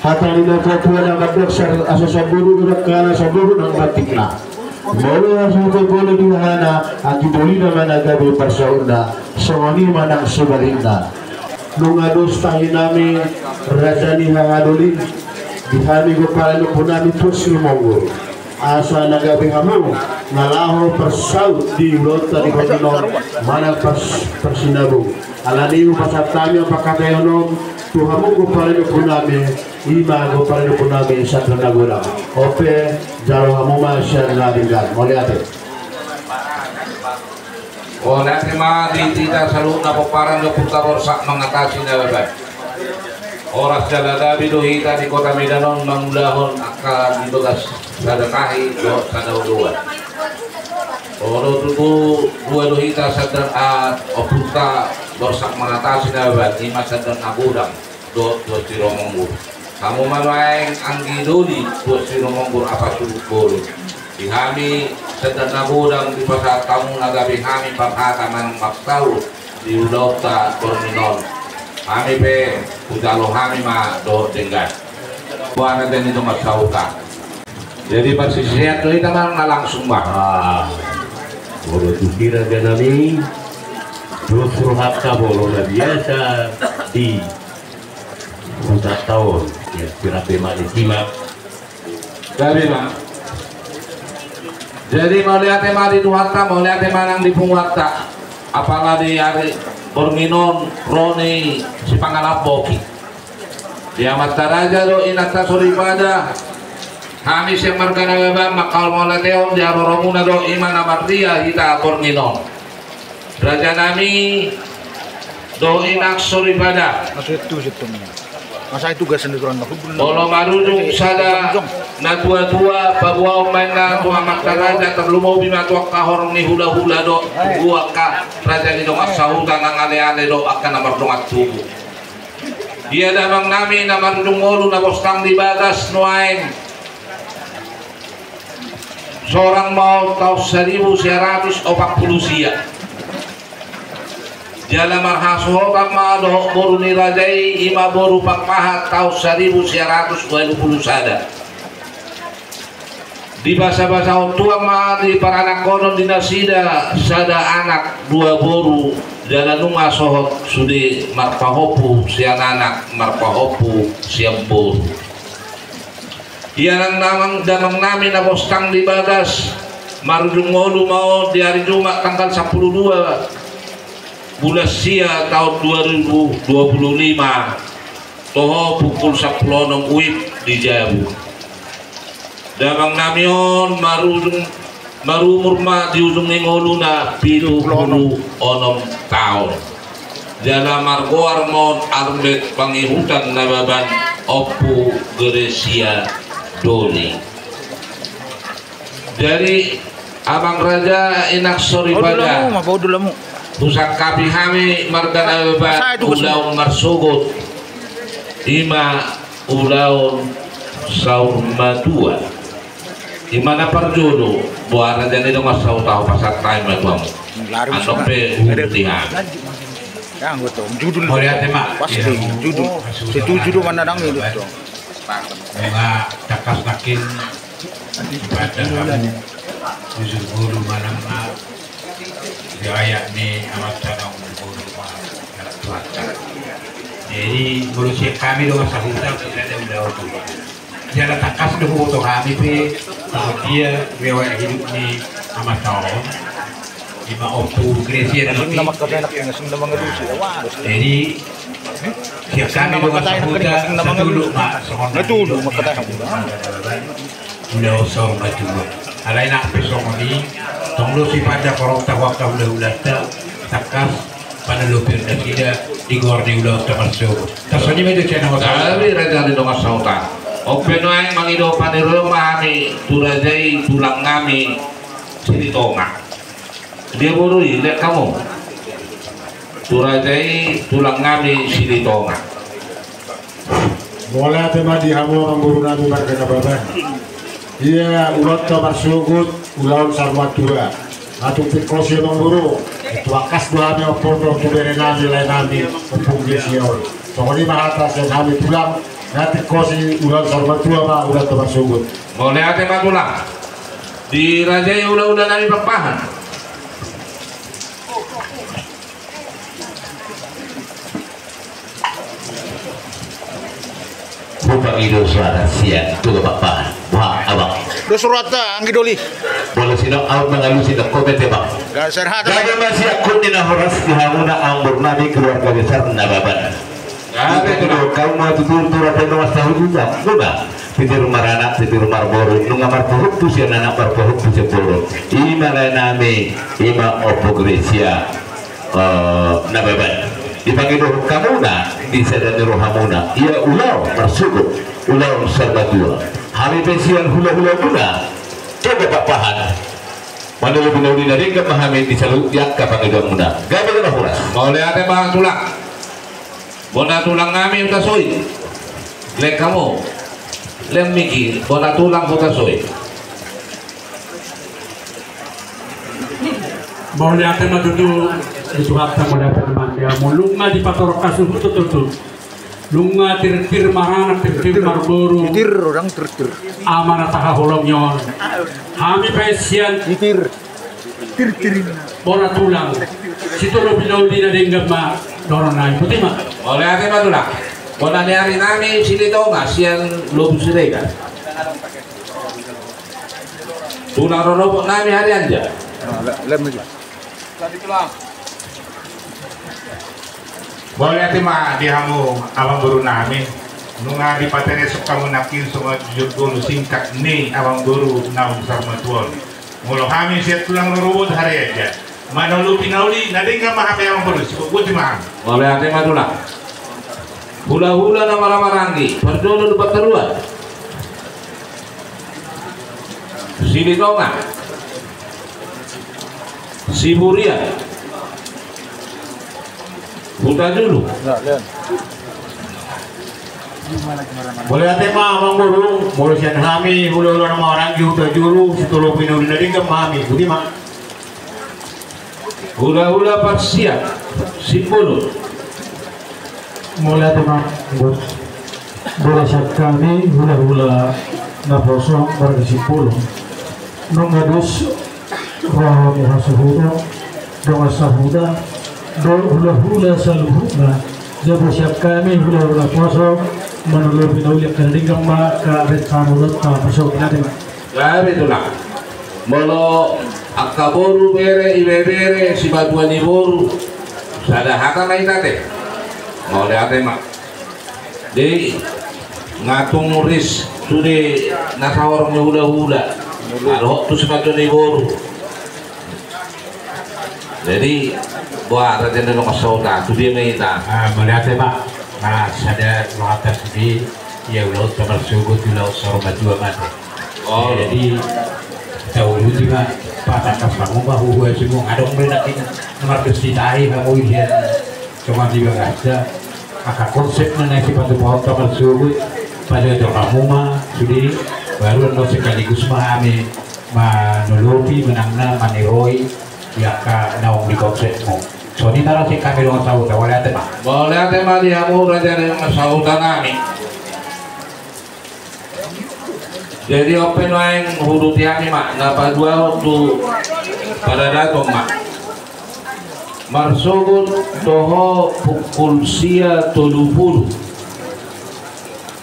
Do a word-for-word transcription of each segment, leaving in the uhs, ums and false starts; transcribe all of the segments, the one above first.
Hata ni natuatua na mandok, asa samburu do dangkana, samburu nang batikna. Molo asa samburu di hahana, anggi dolina ma na gabe parsautna, songon i ma nang sebalikna. Nunga dos tahi nami raja ni haha doli, di hami gomparan ni ompu nami Tuan Sirumonggur. Asa na gabe hamu na laho parsaut di ulaonta di hami on manang parsinabung. Alani i hupasahat hami pangkataion on tu hamu gomparan ni ompu nami, i ma gomparan ni ompu nami Sandar Nagodang. On pe jalo hamu ma sian na denggan. Mauliate. Mauliate ma di hita saluhutna pomparan ni ompunta Borsak Mangatasi Nababan. Horas jala gabe do hita di kota Medan on mangulahon angka di bagas sada tahi dohot sada oloan. Olo tutu dua do hita, Sandar, ah, ompunta Borsak Mangatasi Nababan, i ma Sandar Nagodang dohot Tuan Sirumonggur. Hamu ma nuaeng anggi doli Tuan Sirumonggur, apa suhut bolon. Di hami Sandar Nagodang dipasahat hamu na gabe hami parhata manang parsaut di ulaonta borngin on. Hami pe hujalo hami ma dohot denggan. Boha na jadi dongan sahuta. Jadi parsisisean do hita manang na langsung ma. Ah, molo tu hira ganami, dos rohanta molo na biasa di hutanta on, ya, sirape ma di sima. Jadi ma. Jadi mauliate ma di Tuhanta, mauliate ma nang di punguanta. Apala di ari borngin on ro ni sipangalamboki. Di amanta raja dohot inanta soripada. Hami sian marga Nababan mangkaholongi mauliateon di haroromuna do, i ma na marria hita borngin on. Rajanami dohot inang soripada. Masa itu gasan di turan na hubul. Molo marujung sada natuatua, paboaon ma inna tu amanta raja, tarlumobi ma tu angka horong ni hulahula dohot tu angka raja ni dongan sahuta nang aleale dohot angka na mardongan tubu. Ia damangnami na marujung ngolu na bostang di bagas nuaeng. Sorang ma on taon saribu sia ratus opat pulu sia. Jala marhasohotan ma dohot boru ni raja i, i ma boru Pakpahan, taon saribu sia ratus ualu pulu sada. Dibasabasahon Tuhan ma di paranakhonon di nasida sada anak dua boru, jala nunga sohot sude marpahompu sian anak, marpahompu sian boru. Ia nang damang, damangnami na bostang di bagas, marujung ngolu ma on di ari Jumat tanggal sampulu dua bulan sia taon dua ribu dua puluh lima, toho pukul sampulu onom wib di jabu. Damangnami on marujung Marumur ma di ujung ni ngoluna pitu pulu onom taon. Jala margoar ma on Armet Pangihutan Nababan, Ompu Gresia Doli. Jadi, Amang Raja, Inang Soripada, husangkapi hami marga Nababan ulaon marsogot. I ma ulaon saur matua. I ma na parjolo, boha raja ni dongan sahuta, hupasahat hami ma tu hamu. Andok pe huhut di hami. Mauliate ma. Setuju do manang i do. Nunga tangkas nangkin. Pada hamu ujung ngolu manang na di ayak ni amanta na ujung ngolu manang na Tuhanta. Jadi molo sian hami dongan sahuta, jala tangkas do huboto hami pe songon dia riwayat hidup ni amanta on. I ma Ompu Gresia Doli. Jadi sian hami dongan sahuta, satuluk ma songon na tudu ma. Ulaon saur matua. Alai nang pe songon i, tong do sipanda horong tahu angka hulahulanta, tangkas panalopion nasida di goar ni ulaonta marsogot. Tarsongon i ma i do sian na. Tapi raja ni dongan sahuta, on pe nuaeng mangido pangidoan ma hami tu raja i tulang nami Silitonga. Dia boru i, lek hamu. Tu raja i tulang nami Silitonga. Mauliate ma di hamu amangboru nami marga Nababan. Ia ulaonta marsogot, ulaon saur matua. Nga tung pingkosi amangboru. Tuangkas do hami ompung tu bere nami, lae nami, Ompu Gresia on. Songon i ma hata sian hami tulang. Nanti kosi ulaon saur matua ma ulaon ta marsogot. Mauliate ma tulang. Dirajai ulaula nami Pakpahan. Hupangido suara sian Toga Pakpahan. Boha abang? Dos rohanta anggi doli. Molo sidok aut mangalusi, dok ho ma ate bang. Gabe ma sian hami na horas di hamuna amang boru nami keluarga besar Nababan. Gabe tutu. Hamu ma tutu tu raja na masa huta muna. Titir maranak, titir marboru, nunga marpahompu sian anak, marpahompu sian boru. Ima lae nami, ima Ompu Gresia. Eh, Nababan. Dipangido hamuna di sada ni rohamuna, ia ulaon marsogot, ulaon saur matua. Hami pe sian hulahula muna Toga Pakpahan, manolo pinauli na denggan ma hami di saluhut di angka pangidoan muna. Gabe ma na horas. Mauliate ma tulang. Bona tulang nami Huta Soi. Lek hamu. Lek miki bona tulang Huta Soi. Mauliate ma tutu di Tuhanta, mauliate ma di hamu. Nunga dipatorang hasuhuton tutu. Nunga tirtir maranak, tirtir marboru. Tirtir orang tirtir. Ama na tahaholongi on. Hami pe sian tirtir. Tirtir. Bona tulang. Sitolopi na uli na denggan ma dohonon nami. Boti ma. Mauliate ma tulang. Bona ni ari nami Silitonga sian Lobu Siregar. Tulang rorobot nami Harianja. Mauliate ma di hamu amang boru nami. Nunga dipateresop hamu nangkin songon jujur golu singkat ni amang boru naung saur matua on. Molo hami sian tulang rorobot Harianja, manolo pinauli na denggan ma hami amang boru, sibuk boti ma hami. Mauliate ma tulang. Hulahula na marhahamaranggi, parjolo dohot partoruan. Silitonga. Siburian. Hutajulu. Mauliate ma amang boru, molo sian hami hulahula na marhahamaranggi Hutajulu, sitolopi na uli na denggan ma hami, boti ma. Hulahula parsiap Simbolon. Mauliate ma, Bos. Molo sian hami hulahula naposo marga Simbolon, nunga dos roha ni hasuhuton, dongan sahuta dohot hulahula saluhutna. Jala sian hami hulahula naposo, manolo pinauli angka na denggan ma, angka rencana ulaonta marsogot. Mauliate ma. Gabe tulang. Molo angka boru, bere, ibebere, simatua ni boru, sada hata ma hita ate. Mauliate ma. Jadi nga tung ris sude na sahorong ni hulahula, dohot tu simatua ni boru. Jadi boha raja ni dongan sahuta, tu dia ma hita. Ah, mauliate ma. Nah, sada rohanta sude, ia ulaonta marsogot, ulaon saur matua ma ate. Oh. Jadi tauluti ma, patangkas hamu ma huhuasimu, adong do nangkin na mardosti tahi hamu i sian songon di bagasta. Angka konsep na naeng sipatupaonta marsogot, pajaha hamu ma sude, baru annon sekaligus ma hami manolopi manang na maniroi di angka naung di konsepmu. Songon i ma sian hami dongan sahuta, mauliate ma. Mauliate ma di hamu raja ni dongan sahuta nami. Jadi on pe nuaeng huuduti hami ma, na paduahon tu paradaton ma. Marsogot do ho pukul sia tolu pulu.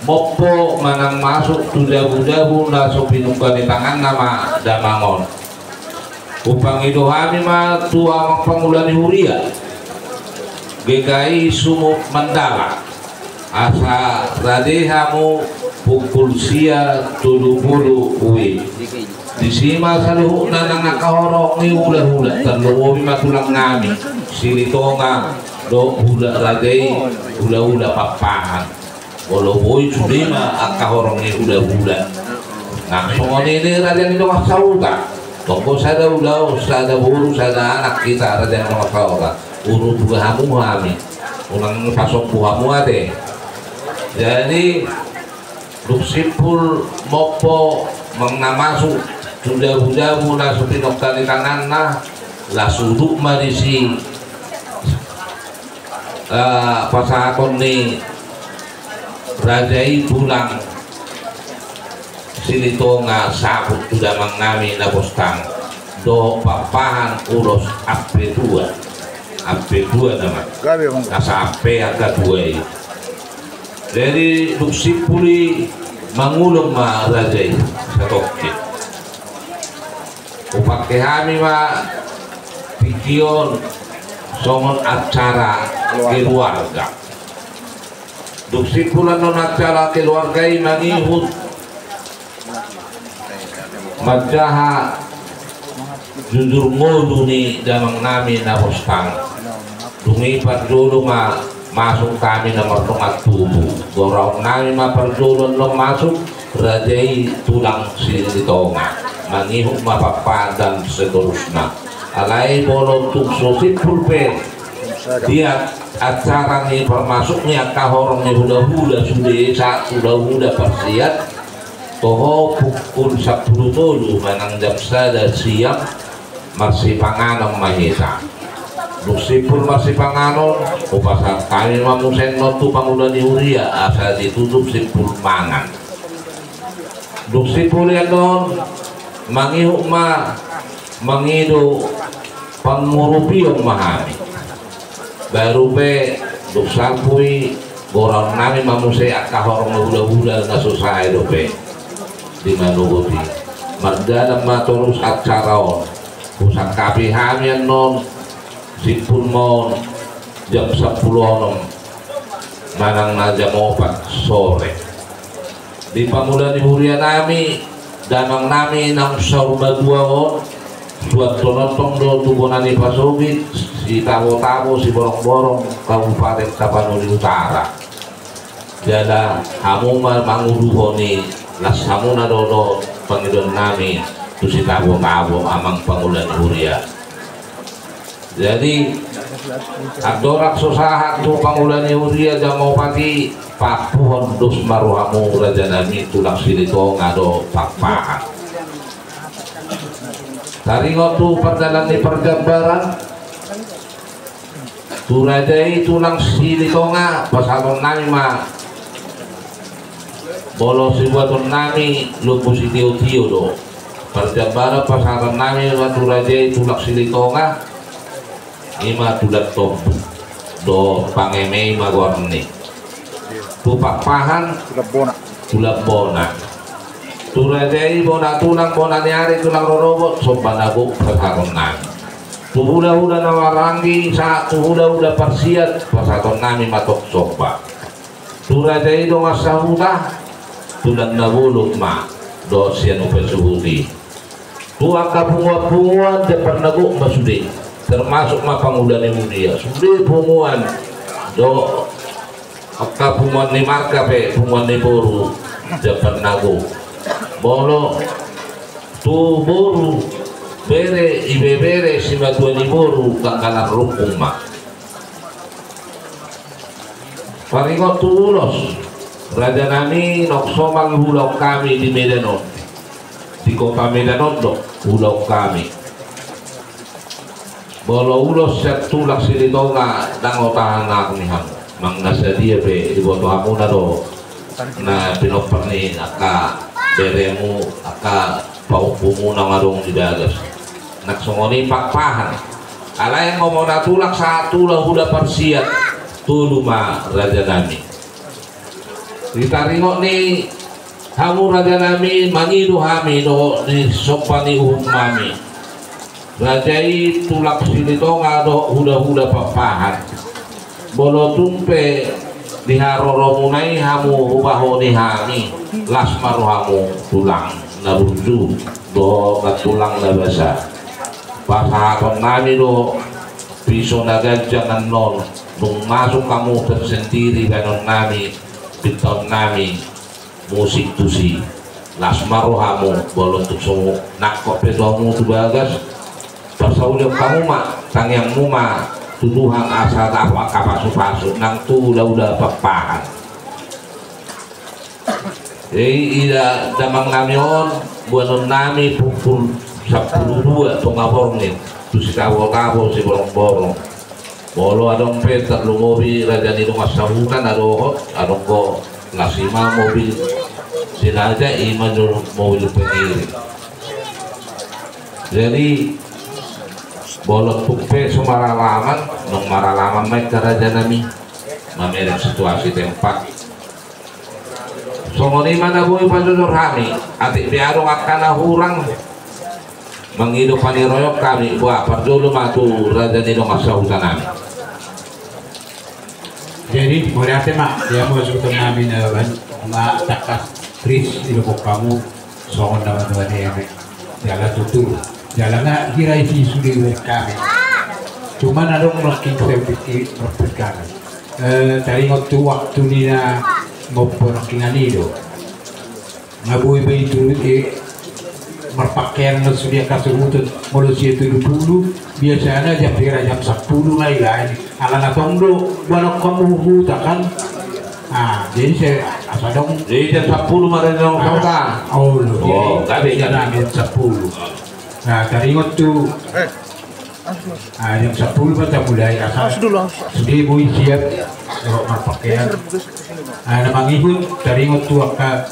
Mompo manang masuk tu dabu-dabu na so pinungka ni tanganna ma damang on. Hupangido hami ma tu amang pangula ni huria, G K I Sumut Mandala, asa rade hamu pukul sia tolu pulu ui. Disi ma saluhutna nang angka horong ni hulahula, tarlumobi ma tulang nami Silitonga dohot hula rade i, hulahula Pakpahan. Molo boi sude ma angka horong ni hulahula. Nang songon i raja ni dongan sahuta. Tonggo sada ulaon, sada boru, sada anak hita raja ni dongan sahuta. Unang tuga hamu hami. Unang pasombu hamu ate. Jadi dung simpul mompo manang na masuk tu dabu-dabu na so pinungka ni tanganna, las uduk ma disi. Eh, pasahaton ni Raja i tulang Silitonga saput tu damang nami Nabostang dohot Pakpahan ulos Ampetua. Ampetua nama. Gabe, Bang. Asa ampe angka tua i. Jadi dung simpul i mangulon ma raja i satongkin. Hupangke hami ma tingki on songon acara keluarga. Dung simpul annon acara keluarga i mangihut manjaha jujur ngolu ni damang nami Nabostang. Dung i parjolo ma masuk hami na mardongan tubu. Goraon nami ma parjolo annon masuk raja i tulang Silitonga. Mangihut ma Pakpahan dan seterusna. Alai molo tung so simpul pe di acara ni parmasuk ni angka horong ni hulahula sude sahat hulahula parsiat, toho pukul sampulu tolu manang jam sada siang marsipanganon ma hita. Dung simpul marsipanganon, hupasahat hami ma muse annon tu pangula ni huria asa ditutup simpul mangan. Dung simpul i annon mangihut ma mangido pangurupion ma hami. Baru pe dung salpu i goraon nami ma muse angka horong ni hulahula na so sae dope di manogot i. Mardalan ma torus acara on. Husangkapi hami annon simpul ma on jam sampulu onom manang na jam opat sore. Di pangula ni huria nami, damang nami naung saur matua on, suantonontong do tu bona ni pasogit, Sitabo-tabo, Siborongborong, Kabupaten Tapanuli Utara. Jala hamu ma manguluhon i, las hamuna do dohot pangidoan nami tu Sitabo-tabo amang pangula ni huria. Jadi andorang so sahat tu pangula ni huria jam opat i, paampuhon dos ma rohamu raja nami tulang Silitonga dohot Pakpahan. Taringot tu pardalan ni parjambaran, tu raja i tulang Silitonga pasahaton nami ma. Molo sibuaton nami lombu sitio-tio do. Parjambaran pasahaton nami ma tu raja i tulang Silitonga, i ma tulang tombu dohot pangeme i ma goarni. Tu Pakpahan tulang bona. Tu raja i bona tulang, bona ni ari, tulang rorobot, somba na gok pasahaton nami. Tu hulahula na marhahaanggi sahat tu hulahula parsiat pasahaton nami ma tong somba. Tu raja i dongan sahuta, tulang na bolon ma dohot sian upa suhut i. Tu angka punguan-punguan jambar na gok ma sude, termasuk ma pangula ni huria, sude punguan dohot angka punguan ni marga pe punguan ni boru jambar na gok. Molo tu boru, bere, ibebere, simatua ni boru, tanggalan rungkung ma. Taringot tu ulos, raja nami, naung somal ulaon hami di Medan on. Di kota Medan on do ulaon hami. Molo ulos sian tulang Silitonga ndang otahan ahu ni hamu. Manang na sadia pe diboto hamuna do na pinompar ni angka beremu, angka pahompumuna na adong di bagas. Nang songon i Pakpahan. Alai anggo bona tulang sahat tu hulahula parsiat, tolu ma raja nami. Di taringot ni hamu raja nami, mangido hami dohot di somba ni uhum nami. Raja i tulang Silitonga dohot hulahula Pakpahan. Molo tung pe di haroromuna i hamu hubahoni hami, las ma rohamu tulang na burju dohot tulang na basa. Pasahaton nami do piso na ganjang annon, dung masuk hamu tersendiri baenon nami, pintaon nami. Musik tusi. Las ma rohamu, molo tung so nangkok pe tu hamu tu bagas, parsaulion hamu ma tangiangmu ma tu Tuhan asa dapot angka pasu-pasu nang tu hulahula Pakpahan. Jadi ida damang nami on, boanon nami pukul sampulu dua tonga borngin tu Sitabo-tabo Siborongborong. Molo adong pe tarlumobi raja ni dongan sahuta na dohot, adong do Las i ma mobil si raja, i ma jolo mobil pengiring. Jadi bolon tung pe so maralaman, nunga maralaman ma hita raja nami mamereng situasi tempat. Songon i ma na boi pajojor hami, atik pe adong angka na hurang mangido paniroion hami, boha parjolo ma tu raja ni dongan sahuta nami. Jadi mauliate ma di hamu hasuhuton nami na baen, nunga tangkas ris didok hamu songon na matua ni eme. Jala tutu, jala nga hira isi sude hami. Cuma na adong nangkin sai pikir hami. Eh, taringot tu waktu ni na mompo nangkinan i do. Nga boi be itu, eh, marpakean na sude angka sahuta, molo sian tolu pulu biasana jam pira, jam sampulu ma i lae. Alana tong do boanonhon hamu huta kan. Ah, jadi sai asa adong. Jadi jam sampulu ma raja ni dongan sahuta. Oh, lo. Oh, jadi gabe, gabe. Jam sampulu. Nah, taringot tu, ah, jam sampulu ma tamulai asa sude boi siap marpakean. Ah, na mangihut taringot tu angka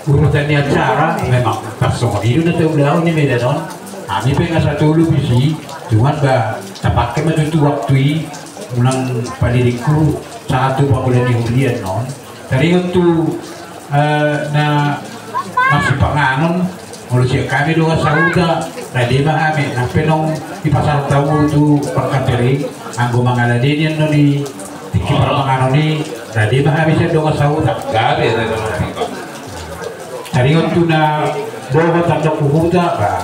urutan ni acara, memang pas songon i do na taulahon i, Medan on. Hami pe nga asa tolu bisi, cuman ba tapake ma tutu waktu i, unang palilingku sahat tu pangula ni huria on. Taringot tu, eh, na marsipanganon, molo sian hami dongan sahuta, rade ma hami, nang pe naung dipasahat hamu tu pangkatering, anggo mangaladeni annon i tingki parmanganon i, rade ma hami sian dongan sahuta. Gabe, rade ma hami. Taringot tu na dohot tandok huhuta, ba,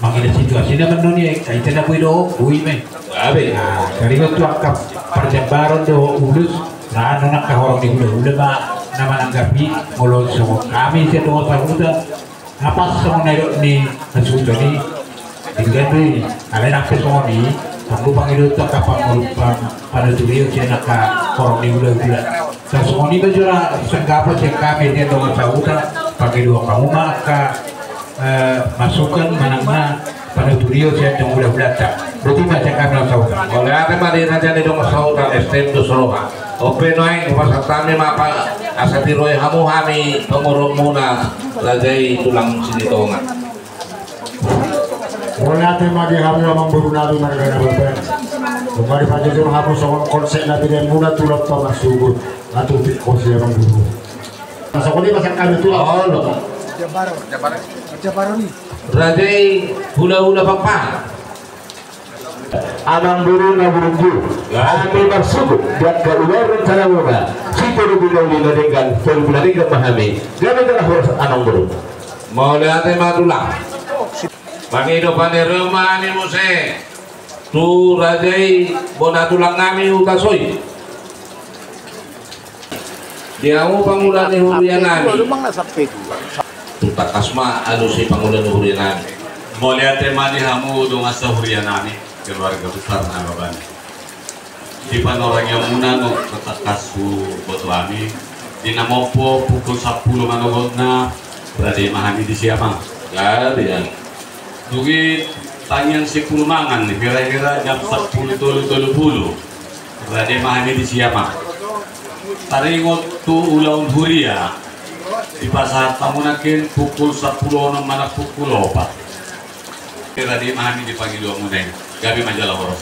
mangido situasi na mannon i, ai ita na boi do, boi me. Gabe. Nah, taringot tu angka parjambaron dohot ulos, na annon angka horong ni hulahula ma na mananggapi, molo songon hami sian dongan sahuta. Nga pas songon na nidok ni hasuhuton i, tinggal do i, alai nang pe songon i, tong do pangidoan tu angka pangolu-, pang-, panuturion sian angka horong ni hulahula. Sai songon i ma jala sanggapan sian hami sian dongan sahuta, pangidoan hamu ma angka, eh, masukan manang na panuturion sian dongan hulahulanta. Boti ma sian hami dongan sahuta. Mauliate ma di raja ni dongan sahuta, S T M dos roha. On pe nuaeng hupasahat hami ma, asa tiroi hamu hami pamoruonmuna, raja i tulang Silitonga. Mauliate ma di hamu amangboru nami marga Nababan. Nunga dipajojor hamu songon konsep na pinahanmuna tu lompa marsogot. Nga tung tingkos i amangboru. Songon i ma sian hami tulang. Olo. Raja i hulahula Pakpahan. Amangboru na burunggu, hami marsogot di angka ulaon rencanamuna, sitolu bulan lima denggan, tolu bulan denggan ma hami. Gabe jala horas amangboru. Mauliate ma tulang. Mangido paniroion ma hami muse tu raja i, bona tulang nami Hutasoit. Di hamu pangula ni huria nami. Tung tangkas ma alusi pangula ni huria nami. Mauliate ma di hamu dongan sahuria nami, keluarga besar Nababan. Di panorangianmuna nunga tangkas huboto hami. Di na mompo pukul sampulu manogotna, rade ma hami disi amang. Dung i tangiang sipulu mangan, hira-hira jam sampulu tolu, tolu pulu. Rade ma hami disi amang. Taringot tu ulaon huria, dipasahat hamu nangkin pukul sampulu onom manang pukul opat. Rade ma hami di pangidoanmuna i. Gabe ma jala horas.